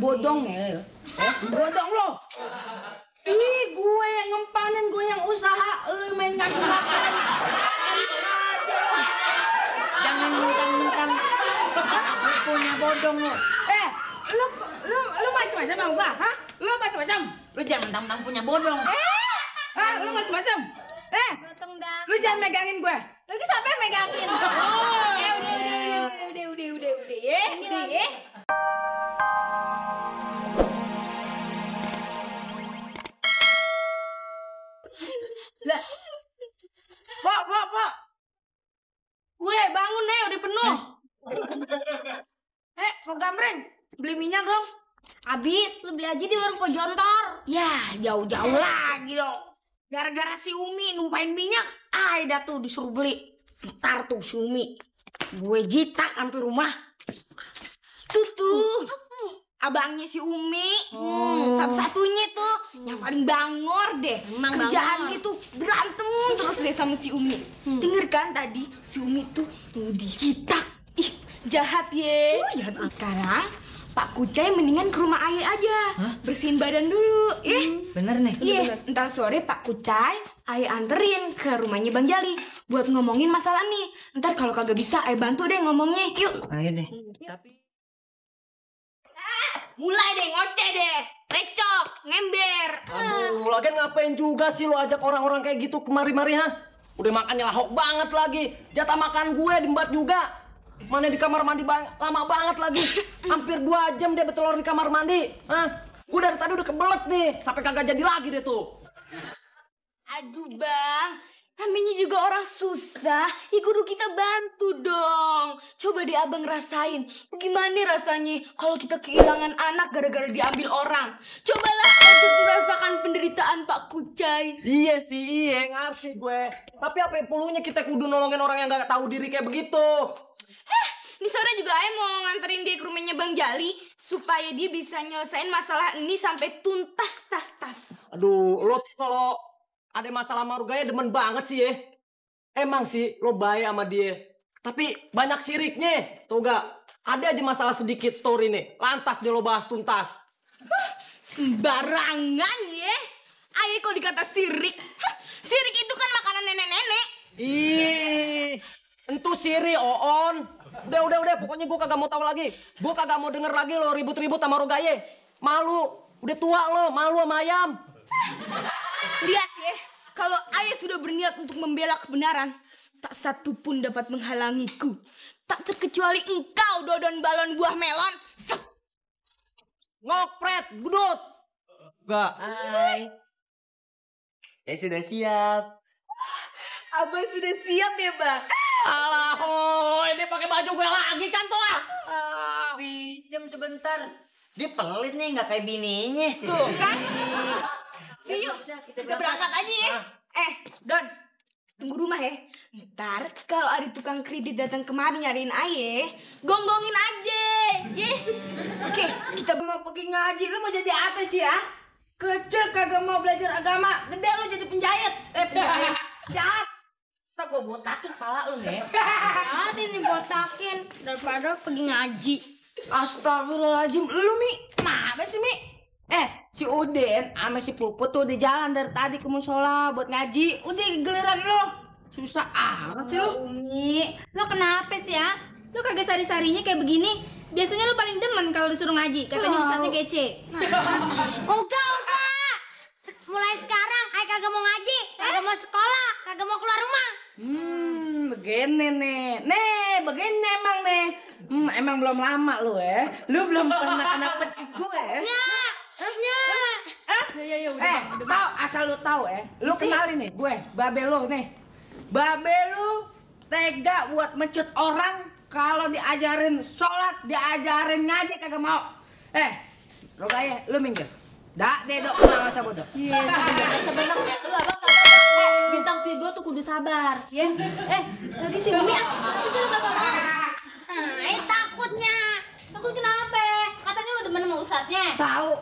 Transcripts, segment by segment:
bodong ya. Bodong lo. Ih, gue yang ngempanin, gue yang usaha, lu main ngaku-ngakuin. Jangan mentang-mentang punya bodong lo. Lu macam-macam sama gua, hah? Lu macam-macam. Lu jangan mentang-mentang punya bodong. Hah? Lu macam-macam. Lu jangan megangin gue. Lagi siapa yang megangin? Udah ya. Lah. Pak. Gue bangun nih, udah penuh. Kok gambreng? Beli minyak dong. Abis, lu beli aja di warung Pojontor. Ya, jauh-jauh lagi dong. Gara-gara si Umi numpain minyak, Aida tuh disuruh beli. Ntar tuh si Umi, gue jitak sampai rumah. Tuh, abangnya si Umi, satu-satunya tuh yang paling bangor deh. Kerjaannya tuh berantem terus deh sama si Umi. Denger kan tadi si Umi tuh mau dijitak. Ih, jahat ye. Sekarang Pak Kucai mendingan ke rumah Ayah aja. Bersihin badan dulu. Bener nih. Iya, ntar sore Pak Kucai Ayah anterin ke rumahnya Bang Jali buat ngomongin masalah nih. Ntar kalau kagak bisa Ayah bantu deh ngomongnya. Yuk. Ayo deh. Tapi Mulai deh, ngoceh deh. Recok, ngember. Aduh, lagian ngapain juga sih lo ajak orang-orang kayak gitu kemari-mari, ha? Udah makannya lahok banget lagi. Jatah makan gue diembat juga. Mana di kamar mandi lama banget lagi. Hampir 2 jam dia bertelur di kamar mandi. Hah? Gue dari tadi udah kebelet nih. Sampai kagak jadi lagi deh tuh. Aduh Bang, namanya juga orang susah. Ya kudu kita bantu dong. Coba deh Abang rasain. Gimana rasanya kalau kita kehilangan anak gara-gara diambil orang. Cobalah untuk merasakan penderitaan Pak Kucai. Iya sih, ngerti gue. Tapi apa perlunya kita kudu nolongin orang yang gak tahu diri kayak begitu? Ini sore juga Ayah mau nganterin dia ke rumahnya Bang Jali supaya dia bisa nyelesain masalah ini sampai tuntas tas. Aduh, lo tuh kalau ada masalah sama Rugaya demen banget sih ya. Emang sih lo baik sama dia. Tapi banyak siriknya. Tuh gak? Ada aja masalah sedikit story nih. Lantas dia lo bahas tuntas. Sembarangan ya. Ayah kok dikata sirik. Sirik itu kan makanan nenek-nenek. Ih, entu siri Oon. Udah, pokoknya gue kagak mau tahu lagi. Gue kagak mau denger lagi lo ribut-ribut sama Rogaye. Malu, udah tua lo, malu sama ayam. Lihat ya, kalau Ayah sudah berniat untuk membela kebenaran, tak satu pun dapat menghalangiku. Tak terkecuali engkau, Dodon balon buah melon. Sep. Ngopret, gudut. Enggak. hai. Ya sudah siap. Abang sudah siap ya, Bang? Alah, ini pakai baju gue lagi kan tuh. Pinjam sebentar. Dia pelit nih, nggak kayak bininya. Tuh kan? Yuk, kita berangkat aja ya. Don, tunggu rumah ya. Ntar kalau ada tukang kredit datang kemari nyariin Ayah, gonggongin aja. Oke, kita mau pergi ngaji. Lu mau jadi apa sih ya? Kecil kagak mau belajar agama, gede lu jadi penjahit. Penjahit. Jahat. Tak gue botakin kepala lu nih. Ada nih botakin daripada pergi ngaji. Astagfirullahaladzim. Lu Mi, kenapa sih Mi? Si Udin sama si Puput tuh di jalan dari tadi ke musola buat ngaji. Udah giliran lo. Susah amat sih lu. Umi, lo kenapa sih ya? Lo kagak sari-sarinya kayak begini. Biasanya lo paling demen kalau disuruh ngaji. Katanya ustadznya kece. Uga. Mulai sekarang, Ay kagak mau ngaji, kagak mau sekolah, kagak mau keluar rumah. Begini nih. Begini emang nih. Emang belum lama lu ya. Lu belum pernah kena pecik gue ya. Tahu asal lu tahu ya. Lu kenalin nih gue, babe lu nih. Babe lu tega buat mecut orang kalau diajarin sholat, diajarin ngaji kagak mau. Rogaya, lu minggir. Dak deh dok, sama siapa dok? Iya, sabar. Lu abang sabar. Bintang Virgo tuh kudu sabar, ya. Lagi si Umi, apa sih lu kagak mau? Takutnya. Takut kenapa? Katanya lu demen sama ustadznya. Tahu.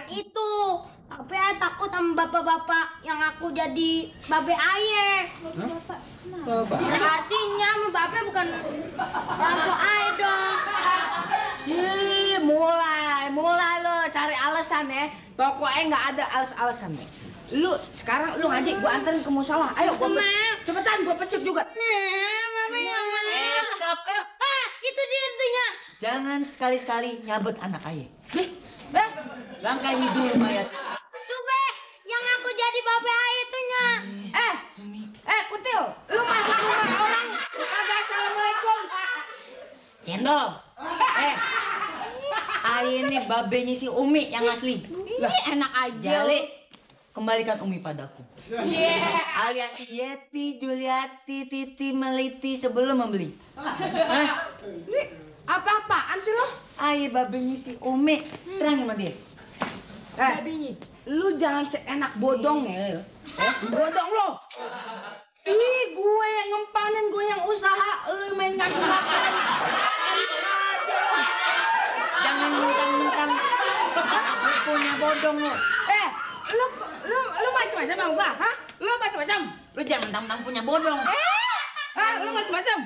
Itu. Tapi Ay takut sama bapak-bapak yang aku jadi babe Aye. Bapak? Kenapa? Artinya sama bapak bukan orang tua Ay dong. Mulai alasan ya. Pokoknya nggak ada alasan nih. Lu sekarang lu ngaji, gua anterin ke musola. Ayo, cepetan gua pecut juga. Mama yang mana? Stop. Itu dia tentunya. Jangan sekali-sekali nyabet anak ayah. Eh, Langkahi dulu mayat. Tuh be, yang aku jadi babe ayah tuhnya. Kutil, lu masuk rumah orang kagak assalamualaikum. Cendol. Ayah ini babenya si Umi yang asli. Enak aja. Jali, kembalikan Umi padaku. Alias Yeti, Juliati, Titi, Meliti sebelum membeli. Ini apa-apaan sih lo? Ayah babenya si Umi. Terang sama dia. Lu jangan seenak bodong ya. Bodong lo. Ih, gue yang ngempanin, gue yang usaha, lu main ngaku-ngakuin. Jangan mentang-mentang punya bodong lo. Lu macam-macam sama gua, hah? Lu macam-macam. Lu jangan mentang-mentang punya bodong. Lu macam-macam.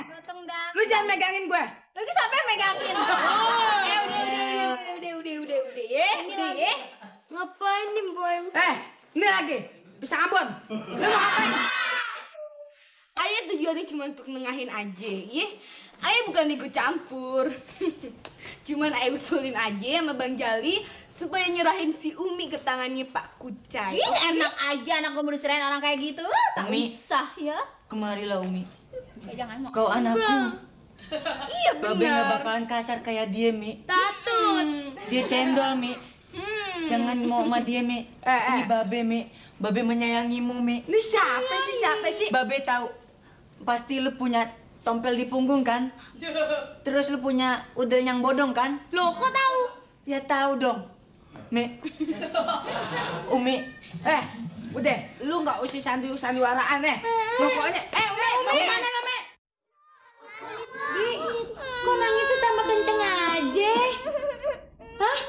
Gotong dah. Lu jangan megangin gue. Lagi siapa yang megangin? Udah ya. Ngapain nih, Boy? Ini lagi. Pisang Ambon. Lu mau ngapain? Ayah tujuannya cuma untuk nengahin aja, ya. Ayah bukan ikut campur. Cuman ayah usulin aja sama Bang Jali supaya nyerahin si Umi ke tangannya Pak Kucai. Ih, enak aja anak gue mau diserahin orang kayak gitu. Tak Umi. usah ya. Kemarilah Umi. Jangan mau. Kau anakku. Iya Babe gak bakalan kasar kayak dia, Mi. Tatut. Dia cendol, Mi. Jangan mau sama dia, Mi. Ini Babe, Mi. Babe menyayangimu, Mi. Ini siapa sih? Babe tahu. Pasti lu punya tompel di punggung kan? Terus lu punya udel yang bodong kan? Loh, kok tahu? Ya tahu dong. Mi. Umi. Udah, lu nggak usah sandiwaraan Pokoknya, Umi, mau kemana lo, Mi? Kok nangisnya tambah kenceng aja? Hah?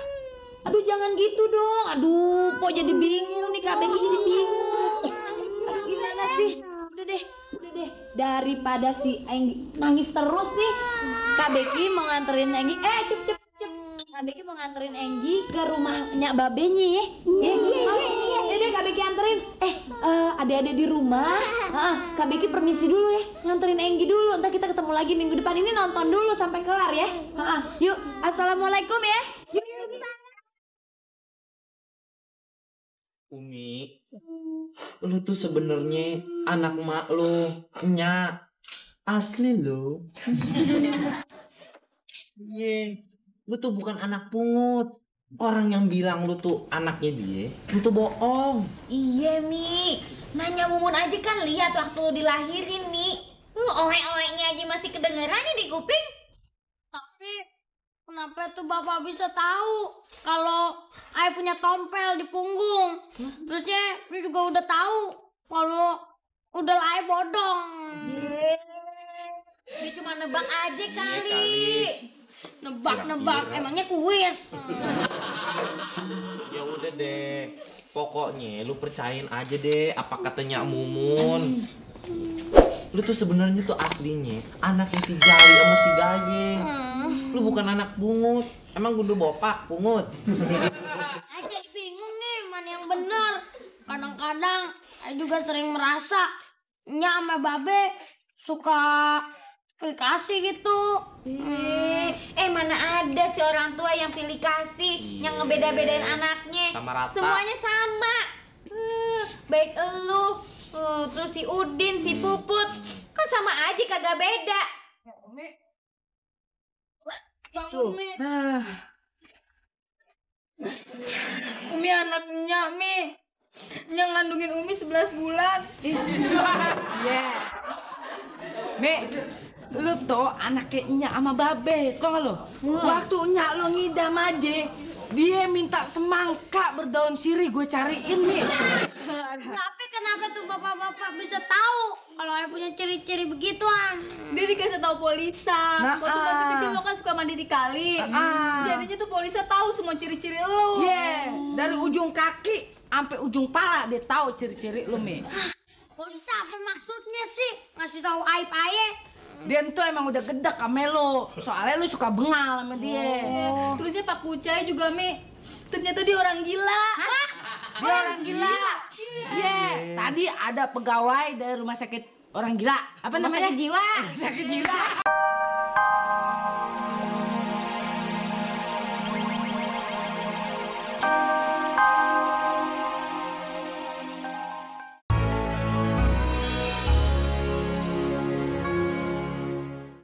Aduh, jangan gitu dong. Aduh, kok jadi bingung nih, Kak Becky jadi bingung. Gimana sih? Udah deh. Daripada si Enggi nangis terus nih, Kak Becky mau nganterin Enggi. Cep. Kak Becky mau nganterin Enggi ke rumahnya babenya ya. Iya. Deh, Kak Becky anterin. Adik-adik di rumah. Kak Becky permisi dulu ya. Nganterin Enggi dulu. Ntar kita ketemu lagi minggu depan ini, nonton dulu sampai kelar ya. Yuk, assalamualaikum ya. Umi, lu tuh sebenarnya anak mak lu, nya asli lu. Iya, lu tuh bukan anak pungut. Orang yang bilang lu tuh anaknya dia, itu bohong. Iya, Mi. Nanya Mumun aja kan lihat waktu dilahirin, Mi. Oe-oenya aja masih kedengeran nih di kuping. Tapi kenapa tuh Bapak bisa tahu kalau Ayah punya tompel di punggung? Terusnya dia juga udah tahu kalau udah Ayah bodong. Dia cuma nebak aja kali. Nebak-nebak, emangnya kuis. Ya udah deh, pokoknya lu percayain aja deh apa katanya Mumun. Lu tuh sebenarnya tuh aslinya anaknya si Jali sama si Gaye. Lu bukan anak pungut. Emang gue bopak pungut. Aja bingung nih mana yang bener. Kadang-kadang Ayah juga sering merasa Nya sama Babe suka pilih kasih gitu. Mana ada sih orang tua yang pilih kasih, yang ngebeda-bedain anaknya. Sama rata. Semuanya sama. Baik elu, terus si Udin, si Puput, kan sama aja kagak beda. Tuh. Umi anaknya, Mi. Yang ngandungin Umi 11 bulan. Mi, lu tuh anaknya Nya sama Babe, tau gak lu? Waktu Nya lu ngidam aja, dia minta semangka berdaun sirih gue cariin, Mi. Tapi kenapa tuh bapak-bapak bisa tahu kalau Ayah punya ciri-ciri begituan? Dia dikasih tahu Polisa. Waktu masih kecil lo kan suka mandi di kali. Jadinya tuh Polisa tahu semua ciri-ciri lo. Dari ujung kaki sampai ujung pala dia tahu ciri-ciri lu, Mi. Polisi apa maksudnya sih? Ngasih tahu aib Ayah? Dia tuh emang udah gedek sama lo. Soalnya lu suka bengal sama dia. Terusnya Pak Kucai juga, Mi. Ternyata dia orang gila. Dia orang gila. Iya. Tadi ada pegawai dari rumah sakit orang gila. Apa namanya? Sakit jiwa. Sakit jiwa.